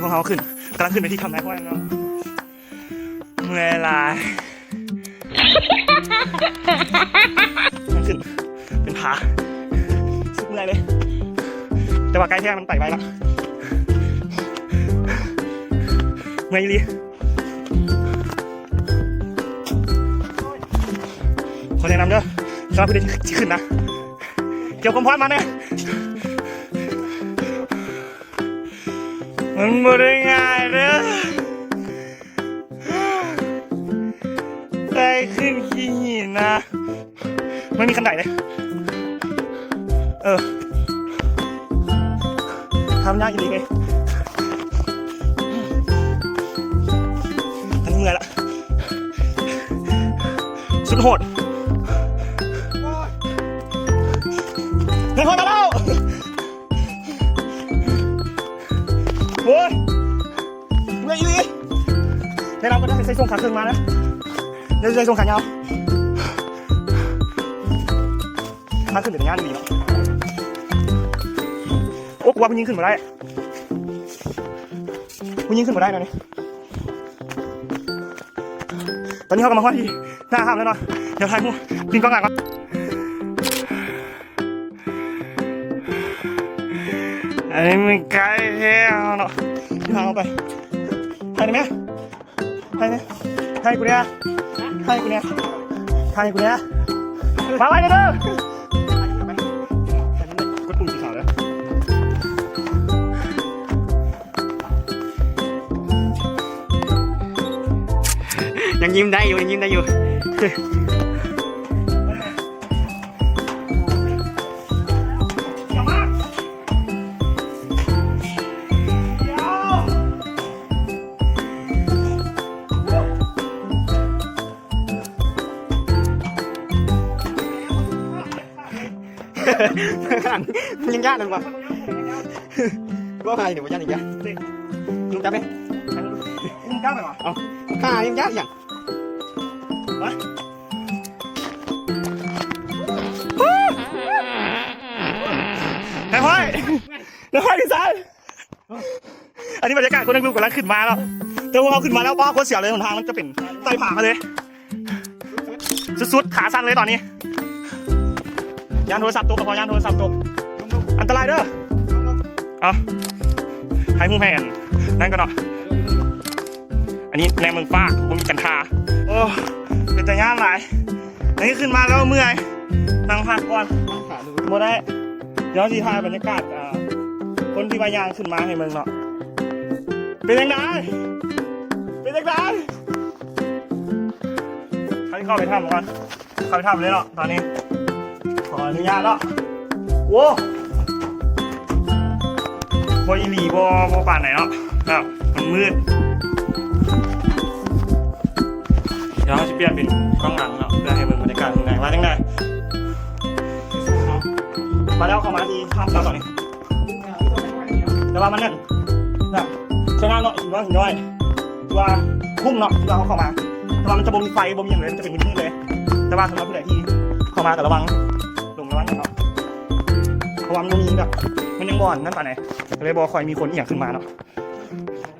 ພວກເຮົາຂຶ້ນ ກຳລັງຂຶ້ນໄປທີ່ຖ້ຳນາຍຫ້ອຍເນາະ. ເມື່ອຍຫຼາຍ ມັນຂຶ້ນເປັນຜາ ສຸດເມື່ອຍເລີຍ ແຕ່ວ່າໃກ້ແທ້ ມັນໄປໄວລະ ເມື່ອຍອີ່ຫຼີ. ຂໍແນະນຳເດີ ສຳລັບຜູ້ໃດທີ່ຊິຂຶ້ນນະ ກຽມຄວາມພ້ອມມາແດ່. ມັນບໍ່ໄດ້ງ່າຍເດີ ໄຕ່ຂຶ້ນຂີ້ຫີນນະ ມັນມີຂັ້ນໄດເດ້. ເອີ ທຳຍາກອີ່ຫຼີເວີຍ ອັນນີ້ເມື່ອຍລະ ສຸດໂຫດ ນາຍຫ້ອຍມາແລ້ວ. ໂອ້ຍ ເມື່ອຍອີ່ຫຼີ ແນະນຳກໍໄດ້ໃສ່ສົ້ງຂາເຄິ່ງມານະ ຢ່າໃສ່ສົ້ງຂາຍາວ ມັນຂຶ້ນເປັນຕາຢ້ານອີ່ຫຼີເນາະ. ໂອ້ ກູວ່າຜູ້ຍິງຂຶ້ນບໍ່ໄດ້ ຜູ້ຍິງຂຶ້ນບໍ່ໄດ້ແນວນີ້. ຕອນນີ້ເຮົາກໍມາຮອດທີ່ໜ້າຖ້ຳແລ້ວເນາະ ດຽວຖ່າຍຮູບ ປິ່ນກ້ອງຫຼັງກ່ອນ. ອັນນີ້ມັນໃກ້ແທ້ເນາະ ທາງເຂົ້າໄປ ຖ່າຍໄດ້ໄໝ ຖ່າຍໄດ້ ຖ່າຍໃຫ້ກູແດ່ ຖ່າຍໃຫ້ກູແດ່ ຖ່າຍໃຫ້ກູແດ່ ມາໄວເດີ ກົດປຸ່ມສີຂາວເດີ. ຍັງຍິ້ມໄດ້ຢູ່ ຍັງຍິ້ມໄດ້ຢູ່. ຍັງຢ້ານນັ້ນບໍ່? ບໍ່ໃຫ້ນີ້ ບໍ່ຢ້ານອີກຢ່າງ. ລຸງຈັບເດ້. ເອົ້າ ຂ້າຍັງຢ້ານອີກຢ່າງ. ໄປ ໄປ ໄປ ໄປ ອັນນີ້ບັນຍາກາດຄົນນັກລຸກກຳລັງຂຶ້ນມາເນາະ ແຕ່ພວກເຮົາຂຶ້ນມາແລ້ວ ປ້າ ໂຄດສຽວເລີຍ ຫົນທາງມັນຈະເປັນໄຕ່ຜາມາເລີຍ ສຸດໆ ຂາສັ່ນເລີຍຕອນນີ້ ຢ້ານໂທລະສັບຕົກ ກໍພໍ ຢ້ານໂທລະສັບຕົກ ອັນຕະລາຍເດີ. ເອົາ ໃຫ້ຮູ້ແຜນນັ້ນກ່ອນເນາະ ອັນນີ້ແນມເບິ່ງຟ້າ ບໍ່ມີຈັນທາ ໂອ້ ເປັນຕາຢ້ານຫຼາຍ. ອັນນີ້ຂຶ້ນມາແລ້ວເມື່ອຍ ນັ່ງພັກກ່ອນ ບໍ່ໄດ້. ດຽວຊິຖ່າຍບັນຍາກາດ ອ່າ ຄົນທີ່ວ່າຍ່າງຂຶ້ນມາໃຫ້ເບິ່ງເນາະ ເປັນຈັ່ງໃດ ເປັນຈັ່ງໃດ. ເຮົາຊິເຂົ້າໄປຖ້ຳກ່ອນ ເຂົ້າໄປຖ້ຳເລີຍເນາະ ຕອນນີ້ຂໍອະນຸຍາດເນາະ. ໂອ້ ບໍ່ອີ່ຫຼີ ບໍ່ ບໍ່ປານໃດເນາະ ແບບມັນມືດ. ດຽວເຮົາຊິປ່ຽນເປັນກ້ອງຫຼັງເນາະ ເພື່ອໃຫ້ເບິ່ງບັນຍາກາດຂ້າງໃນວ່າຈັ່ງໃດ. ມາແລ້ວ ເຂົ້າມາທີ່ຖ້ຳແລ້ວຕອນນີ້ ແຕ່ວ່າມັນນັ້ນ ແບບສວຍງາມເນາະ ສຸດຍອດ ສຸດຍອດ ຖືວ່າຄຸ້ມເນາະ ທີ່ວ່າເຮົາເຂົ້າມາ ແຕ່ວ່າມັນຈະບໍ່ມີໄຟ ບໍ່ມີຫຍັງເລີຍ ມັນຈະເປັນມືດໆເລີຍ. ແຕ່ວ່າສຳລັບຜູ້ໃດທີ່ເຂົ້າມາກໍລະວັງ ລົງລະວັງເນາະ ເພາະວ່າມັນບໍ່ມີແບບ ມັນຍັງບໍ່ອັນນັ້ນປານໃດ ກໍເລີຍບໍ່ຄ່ອຍມີຄົນອີ່ຫຍັງຂຶ້ນມາເນາະ.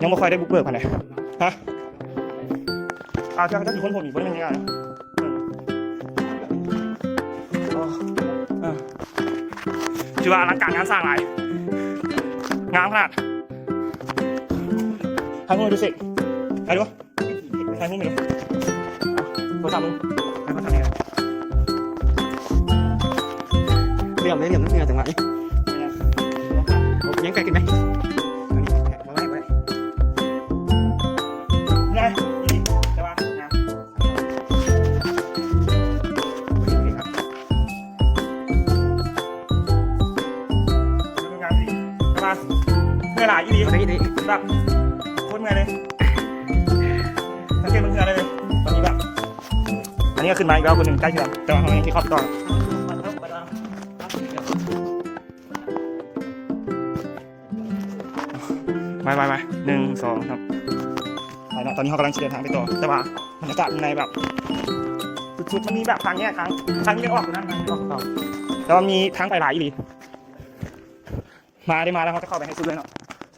ຍັງບໍ່ຄ່ອຍໄດ້ບຸກເບີກປານໃດ. ຮະ? ອາດຈະ ເຂົາເຈົ້າຊິຄົ້ນພົບອີກບໍ່ໄດ້ງ່າຍໆ. ເອີ ຖືວ່າອະລັງການງານສ້າງຫຼາຍ ງາມຂະໜາດ. ຖ່າຍຮູບໃຫ້ດູເສກ ຖ່າຍດູ ຖ່າຍຮູບໃຫ້ດູ ໂທລະສັບມຶງ ຖ່າຍໂທລະສັບໃຫ້. ເຫຼື້ອມເລີຍ ເຫຼື້ອມເໜືອຈັງຫວະນີ້ ຍັງໄກຂຶ້ນໄໝ? ອັນນີ້ບໍ່ໄດ້ ບໍ່ໄດ້ ໄງ ແຕ່ວ່າ ງາມອີ່ຫຼີ ແຕ່ວ່າເມື່ອຍຫຼາຍອີ່ຫຼີ ແບບໂຄດເມື່ອຍເລີຍ ສັງເກດເບິ່ງເຫື່ອໄດ້ເລີຍ ຕອນນີ້ແບບ ອັນນີ້ກໍຂຶ້ນມາອີກແລ້ວຄົນໜຶ່ງ ໃກ້ເຮືອນ ແຕ່ວ່າເຮົາຍັງຊິເຂົ້າໄປຕໍ່. ໄປ ໄປ ໄປ ໜຶ່ງ ສອງ ສາມ ໄປເນາະ. ຕອນນີ້ເຮົາກຳລັງຊິເດີນທາງໄປຕໍ່ ແຕ່ວ່າບັນຍາກາດຂ້າງໃນແບບສຸດໆ ມັນມີແບບທາງແຍກ ທາງ ທາງນີ້ອອກຢູ່ນັ້ນ ທາງນີ້ອອກຕໍ່ ແຕ່ວ່າມີທາງໄປຫຼາຍອີ່ຫຼີ. ມາໄດ້ມາແລ້ວ ເຮົາຈະເຂົ້າໄປໃຫ້ສຸດເລີຍເນາະ.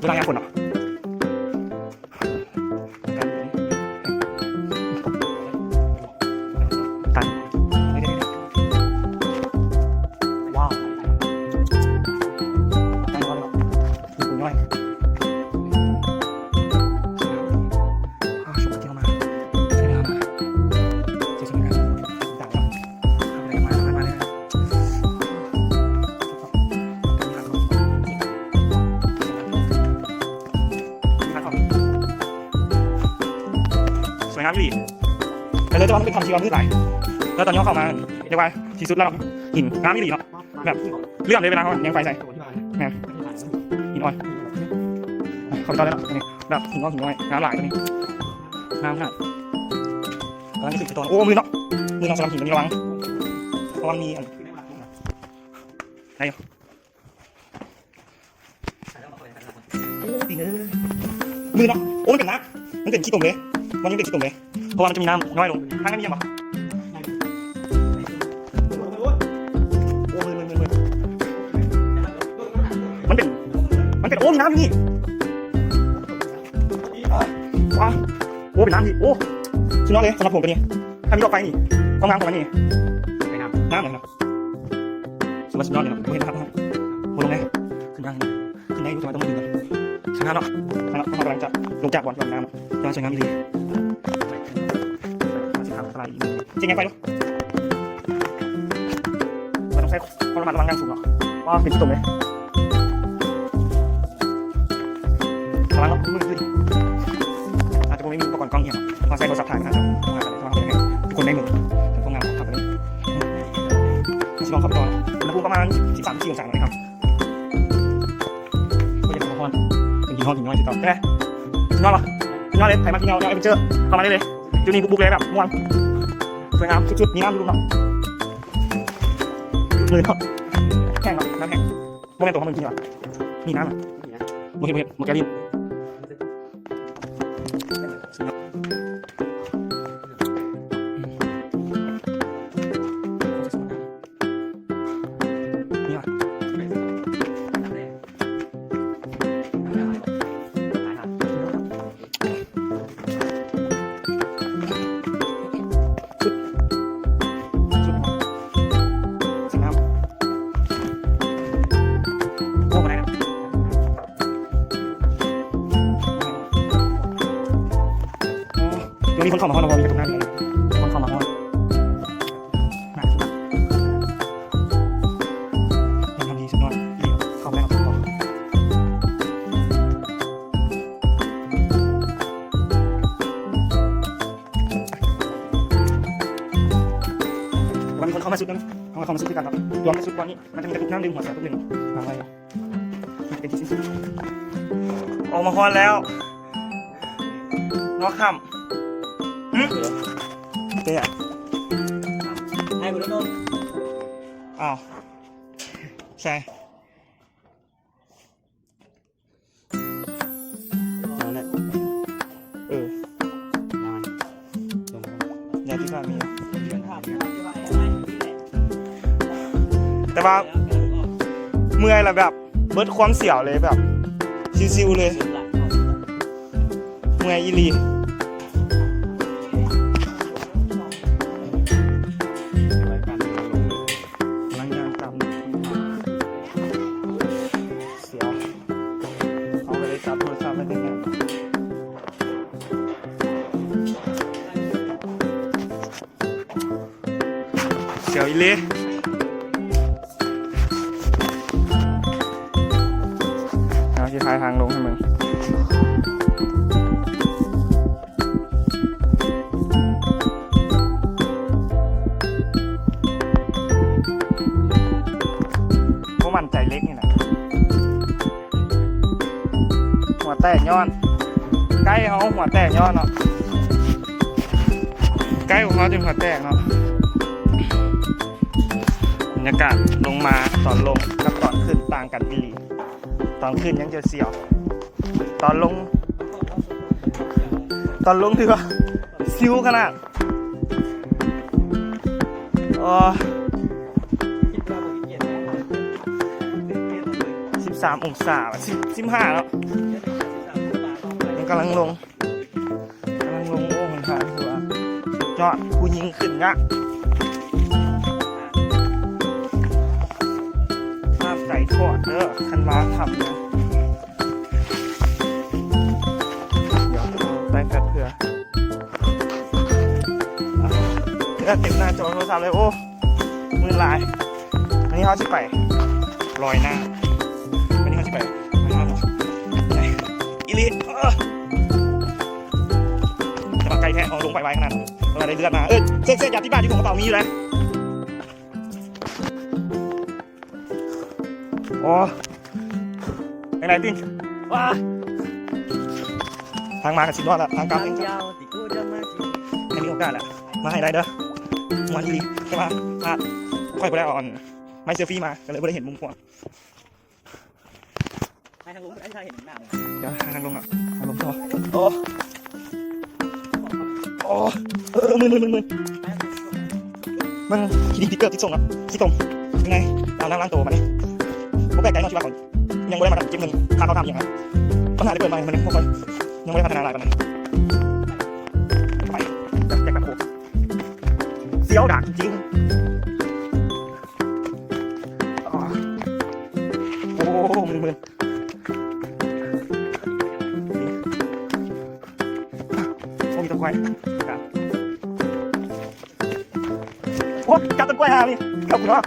ເວລາຍາມຝົນເນາະ. ວ້າວ ໄດ້ຮອດແລ້ວເນາະ ມີປູນ້ອຍ ອ້າວ ຊົມກັນເຂົ້າມາ ສວຍງາມມາ ສວຍງາມ ສວຍງາມ ມາ ມາ ມາ ມາ ສວຍງາມອີ່ຫຼີ ແຕ່ເລີຍ ແຕ່ວ່າມັນເປັນຖ້ຳທີ່ວ່າມືດຫຼາຍ ແລ້ວຕອນຍ້ອນເຂົ້າມາ ຮຽກວ່າທີ່ສຸດແລ້ວເນາະ ຫີນງາມອີ່ຫຼີເນາະ ແບບເລື່ອມເລີຍ ເວລາເຮົາແຍງໄຟໃສ່ ແມ່ນ ຫີນອ່ອນ ເຂົ້າໄປຕໍ່ເລີຍເນາະ ອັນນີ້ແບບຫີນງອກຫີນຍ້ອຍ ງາມຫຼາຍຕົວນີ້ ງາມຂະໜາດ ກຳລັງຈະຂຶ້ນໄປຕໍ່ ໂອ້ ມືດເນາະ ມືດເນາະ ສຳລັບຫີນຕົວນີ້ລະວັງ ລະວັງມີອັນ ໄດ້ຢູ່ ໂອ້ ຕີນເອີຍ ມືດເນາະ ໂອ້ ມັນເປັນນ້ຳ ມັນເປັນຂີ້ຕົມເລີຍ ມັນຍັງເປັນຂີ້ຕົມເລີຍ ເພາະວ່າມັນຈະມີນ້ຳນ້ອຍລົງ ທາງນັ້ນມີຫຍັງບໍ່? ໂອ້ ມືດ ມືດ ມືດ ມືດ ມັນເປັນ ມັນເປັນ ໂອ້ ມີນ້ຳຢູ່ນີ້ ວ້າວ ໂອ້ ເປັນນ້ຳທີ່ ໂອ້ ສຸດຍອດເລີຍ ສຳລັບຜົມຕົວນີ້ ຖ້າມີດອກໄຟນີ້ ຄວາມງາມຂອງມັນນີ້ ໄປນ້ຳ ນ້ຳເລີຍເນາະ. ຖືວ່າສຸດຍອດເລີຍເນາະ ບໍ່ເຫັນພາບ ບໍ່ລົງເລີຍ ຂຶ້ນຍາກ ຂຶ້ນໄດ້ຢູ່ ແຕ່ວ່າຕ້ອງມາດຶງກ່ອນ ສວຍງາມເນາະ ເນາະ ເຮົາກຳລັງຈະລົງຈາກບ່ອນທີ່ວ່າງາມ ແຕ່ວ່າສວຍງາມອີ່ຫຼີ ເຮັດຫຍັງໄປດູ ມັນຕ້ອງໃຊ້ຄວາມລະມັດລະວັງຢ່າງສູງເນາະ ວ້າວ ເປັນຂີ້ຕົມເລີຍ ລະວັງເນາະ ມືດ ອາດຈະບໍ່ມີອຸປະກອນກ້ອງອີ່ຫຍັງ ເຮົາໃຊ້ໂທລະສັບຖ່າຍນະຄັບ ເຮົາຫາການໃຊ້ໂທລະສັບເລີຍ ທຸກຄົນໄດ້ໝົດ ເຮົາຕ້ອງງາມຄັກເລີຍ ຊິລອງເຂົ້າໄປຕໍ່ ອຸນຫະພູມປະມານສິບສາມ ສິບສີ່ອົງສາເນາະ ໂອ້ຍ ຢາກເຂົ້າມາຮ້ອນ ເປັນຫີນຮອກຫີນຍ້ອຍຄືເກົ່າ ເປັນໄງ ສຸດຍອດບໍ່ ສຸດຍອດເລີຍ ໃຜມັກກິນແນວ ແນວແອດເວັນເຈີ ເຂົ້າມາໄດ້ເລີຍ ຢູ່ນີ້ບຸກໆເລີຍ ແບບມ່ວນ ສວຍງາມສຸດໆ ມີນ້ຳຢູ່ລຸ່ມເນາະ ມື່ນເນາະ ແຫ້ງເນາະ ນ້ຳແຫ້ງ ບໍ່ແມ່ນຕົວເຮົາມື້ກີ້ຫວາ ມີນ້ຳ ບໍ່ເຫັນ ບໍ່ເຫັນ ບໍ່ແກ້ວລິ້ນ ນີ້ຫວາ ສຸດ ສຸດ ສວຍງາມ ໂອ້ ບໍ່ໄດ້ນະ ໂອ້ ດຽວມີຄົນເຂົ້າມາຮອດເນາະ ມີແຕ່ຕົກນ້ຳ ມີແຕ່ຄົນເຂົ້າມາຮອດ ໜ້າສຸດ ຍັງທຳດີສຸດຍອດ ເຂົ້າມາໄດ້ເນາະ ວ່າມີຄົນເຂົ້າມາສຸດນຳ ເຮົາກໍເຂົ້າມາສຸດຄືກັນເນາະ ລວມໃນສຸດບ່ອນນີ້ ມັນຈະມີກະຕຸກນ້ຳດື່ມຫົວສາທຸກໜຶ່ງ ວາງໄວ້ ເປັນທີ່ສິ້ນສຸດ ອອກມາຮອດແລ້ວ ງອກຄ່ຳ ຫຶ ເປັນຫຍັງ ໃຫ້ບໍ່ໄດ້ນົມ ອ້າວ ໃສ່ ວ່າເມື່ອຍແລ້ວແບບເບິດຄວາມສຽວເລີຍ ແບບຊິວໆເລີຍ ເມື່ອຍອີ່ຫຼີ. ກຳລັງຍ່າງຕາມ ສຽວ ເຮົາກໍເລີຍຈັບໂທລະສັບໄວ້ແຕ່ ສຽວອີ່ຫຼີ. ເຮົາຊິຖ່າຍທາງລົງໃຫ້ເບິ່ງ. ບໍ່ໝັ້ນໃຈເຫຼັກນີ້ນະ. ຫົວແຕກຍ້ອນ ໄກເຮົາຫົວແຕກຍ້ອນເນາະ ໄກຂອງເຮົາຈົນຫົວແຕກເນາະ. ບັນຍາກາດລົງມາຕອນລົງກັບຕອນຂຶ້ນຕ່າງກັນອີ່ຫຼີ. ຕອນຂຶ້ນຍັງຈະສຽວ ຕອນລົງ ຕອນລົງຖືວ່າຊິວຂະໜາດ. ໂອ້ ສິບສາມອົງສາ ສິບ ສິບຫ້າເນາະ ມັນກຳລັງລົງ ກຳລັງລົງ. ໂອ້ ຫົນທາງຖືວ່າສຸດຍອດ ຜູ້ຍິງຂຶ້ນຍາກ ຫ້າມໃຈຖອດເດີ ຄັນວ່າທຳນະ. ດຽວເອົາໄປແປັບເພື່ອ ເຫຼືອເຕັມໜ້າຈໍໂທລະສັບເລີຍ. ໂອ້ ມື່ນຫຼາຍ. ວັນນີ້ເຮົາຊິໄປລອຍນ້ຳ ວັນນີ້ເຮົາຊິໄປລອຍນ້ຳເນາະ ອີ່ຫຼີ. ເອີ ແຕ່ວ່າໃກ້ແທ້ ເຮົາລົງໄປໄວຂະໜາດນັ້ນ ເວລາໄດ້ເລືອດມາ. ເອີ ເຊັກ ເຊັກ ຢາຕິດບາດຢູ່ຖົງກະເປົາມີຢູ່ເດ້. ໂອ້ ຈັ່ງໃດຕິ ວ້າ ທາງມາກໍຊິນອນລະ ທາງກັບ ທາງຍາວຕິ ກູຈະມາຊິ ໃຫ້ມີໂອກາດລະ ມາໃຫ້ໄດ້ເດີ ມ່ວນອີ່ຫຼີ. ແຕ່ວ່າ ອ່າ ຂ້ອຍບໍ່ໄດ້ເອົາອັນ ໄມ້ເຊລຟີມາ ກໍເລີຍບໍ່ໄດ້ເຫັນມຸມກວ້າງ. ຖ່າຍທາງລົງ ໄດ້ ຖ່າຍເຫັນໜ້າ. ດຽວ ຖ່າຍທາງລົງເນາະ ທາງລົງຕໍ່. ໂອ້ ໂອ້ ເອີ ມືນໆໆໆ ມັນຂີ້ດິນຕິດເກີບຕິດສົ້ງເນາະ ຂີ້ຕົມ. ຍັງໄງ ອາບນ້ຳລ້າງໂຕບາດນີ້. ບໍ່ແປກໃຈເນາະທີ່ວ່າເຂົາຍັງບໍ່ໄດ້ມາກັນເກັບເງິນຄ່າເຂົ້າຖ້ຳອີ່ຫຍັງນະ. ບັນຫາໄດ້ເປີດໃໝ່ ມັນຍັງບໍ່ຄ່ອຍ ຍັງບໍ່ໄດ້ພັດທະນາຫຼາຍປານໃດ. ໄປ ແຈກແບບໂຄ ສຽວດາກຈິງໆ. ໂອ້ ມືນໆ. ໂອ້ ມີຕົ້ນກ້ວຍ ໂອ້ ຈັບຕົ້ນກ້ວຍຫານີ້ ເກືອບເນາະ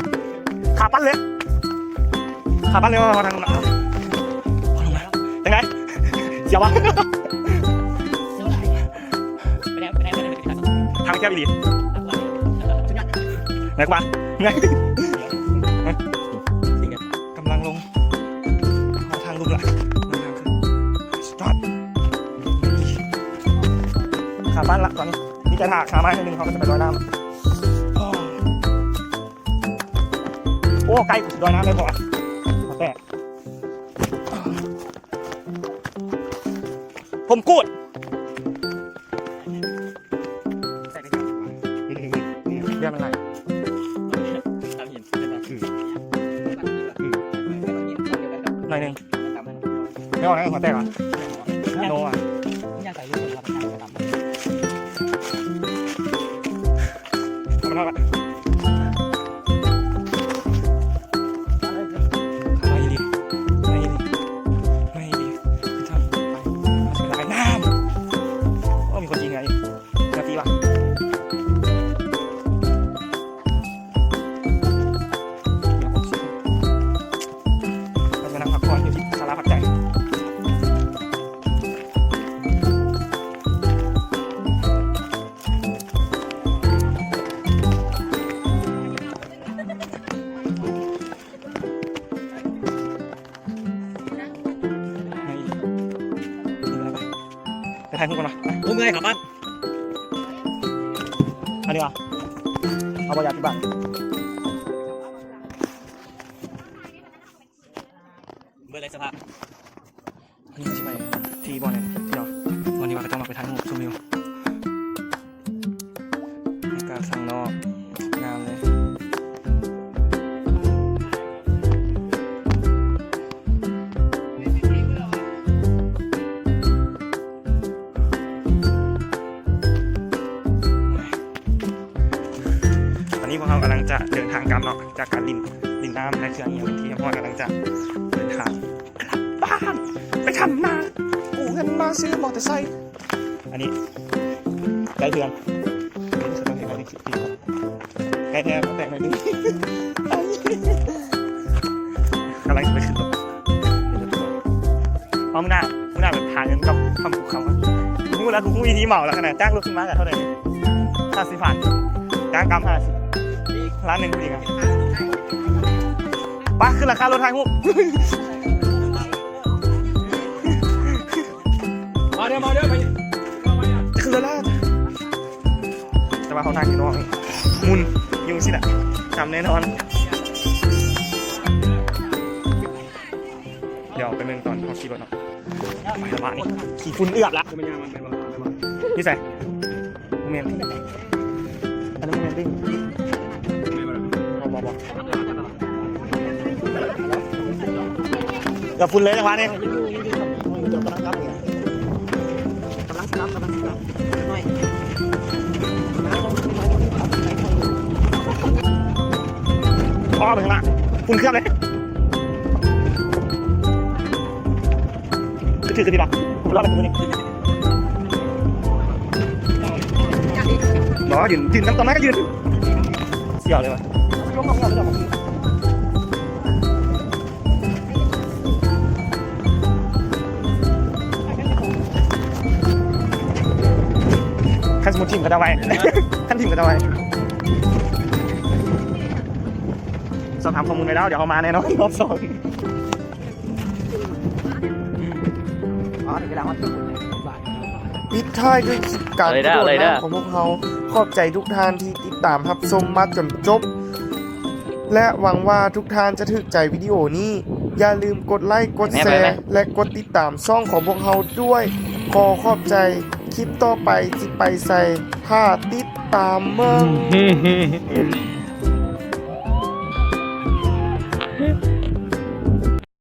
ຂາປັນເລີຍ ຂາປັນເລີຍ. ເອົາທາງ ເອົາລົງມາ ຈັ່ງໃດ ສຽວບໍ່? ທາງແຄບອີ່ຫຼີ ເມື່ອຍກວ່າ ເມື່ອຍ ກຳລັງລົງ ເອົາທາງລົງລະ ເອົາທາງຂຶ້ນ ສະຕາດ ຂາປັນລະຕອນນີ້ ມີແຕ່ຖ້າຂາມາໜ້ອຍໜຶ່ງ ເຮົາກໍຈະໄປລອຍນ້ຳ. ໂອ້ ໂອ້ ໃກ້ຊິລອຍນ້ຳແລ້ວບໍ່ ແຕ່ ຜົມກູດ ເລືອດມັນໄຫຼ ອືມ ອືມ ໜ້ອຍໜຶ່ງ ໄດ້ອອກແລ້ວ ຫົວແຕກຫວາ ໂນຫວາ. ໂອ້ ມີຄົນຍິງໄງ ນາທີວະ ເຮົາຈະມານັ່ງພັກຜ່ອນຢູ່ທີ່ສາລາພັກໃຈ. ໄປຖ່າຍຮູບກັນເນາະ ໂອ້ ເມື່ອຍຂາປັນ ອັນນີ້ຫວາ ເອົາບໍ່ ຢາຕິດບາດ ເບີດເລີຍສະພາບ. ອັນນີ້ເຮົາຊິໄປທີ່ບ່ອນນີ້ ທີ່ເຮົາ ບ່ອນທີ່ວ່າເຂົາເຈົ້າມັກໄປຖ່າຍຮູບຊົມວິວ ອາກາດຂ້າງນອກງາມເລີຍ. ເດີນທາງກັບເນາະ ຈາກການຫຼິ້ນ ຫຼິ້ນນ້ຳໃນເຂື່ອນອີ່ຫຍັງເປັນທີ່ຮຽບຮ້ອຍ ກຳລັງຈະເດີນທາງກັບບ້ານ ໄປທຳນາ ກູ້ເງິນມາຊື້ມໍເຕີໄຊ. ອັນນີ້ໃກ້ເຮືອນ ໃກ້ແທ້ ແຕກໜ້ອຍໜຶ່ງ ກຳລັງຈະໄປຂຶ້ນລົດ ເອົາມື້ໜ້າ ມື້ໜ້າໄປຫາເງິນກັບຄຳພູຄຳ ຮູ້ແລ້ວ ກູຮູ້ວິທີເໝົາແລ້ວ ຂະໜາດຈ້າງລົດຂຶ້ນມາກະເທົ່າໃດນີ້ ຫ້າສິບພັນ ຈ້າງກັບຫ້າສິບ ລ້ານໜຶ່ງພໍດີ ໄປ ຂຶ້ນລາຄາລົດ ຖ່າຍຮູບ ມາເດີ ມາເດີ ໄປ ຈະຂຶ້ນແລ້ວ ແຕ່ວ່າເຮົານັ່ງຢູ່ນອກ ໝຸ່ນຢູ່ຊີ້ແຫຼະ ຈຳແນ່ນອນ. ດຽວໄປເບິ່ງຕອນເຮົາຂີ່ລົດເນາະ ໄປລະບາດນີ້ ຂີ້ຝຸ່ນເອືອບລະ ຢູ່ໃສ? ບໍ່ແມ່ນ ອັນນັ້ນບໍ່ແມ່ນຕິ ບໍ່ ບໍ່ ບໍ່ ເກືອບຝຸ່ນເລີຍຈັງຫວະນີ້ ກຳລັງຊິກັບ ກຳລັງຊິກັບ ອໍ ໄປຂ້າງໜ້າ ຝຸ່ນເກືອບເລີຍ ຖືກກັນດີບໍ່ ລອດໄປມື້ນີ້ ບໍ່ ຢືນ ຢືນນຳຕອນນັ້ນກະຢືນ ສຽວເລີຍວ່າ ຄັນສົມມຸດຖິ້ມເຂົາເຈົ້າໄວ້ ຄັນຖິ້ມເຂົາເຈົ້າໄວ້ ສອບຖາມຂໍ້ມູນໄວ້ແລ້ວ ດຽວເຮົາມາແນ່ນອນ ຮອບສອງ. ປິດທ້າຍດ້ວຍຄລິບການກະໂດດນ້ຳຂອງພວກເຮົາ. ຂອບໃຈທຸກທ່ານທີ່ຕິດຕາມຮັບຊົມມາຈົນຈົບ ແລະ ຫວັງວ່າທຸກທ່ານຈະຖືກໃຈວິດີໂອນີ້. ຢ່າລືມກົດໄລ, ກົດແຊ ແລະ ກົດຕິດຕາມຊ່ອງຂອງພວກເຮົາດ້ວຍ. ຂໍຂອບໃຈ. ຄລິບຕໍ່ໄປຊິໄປໃສ? ຖ້າຕິດຕາມເບິ່ງ.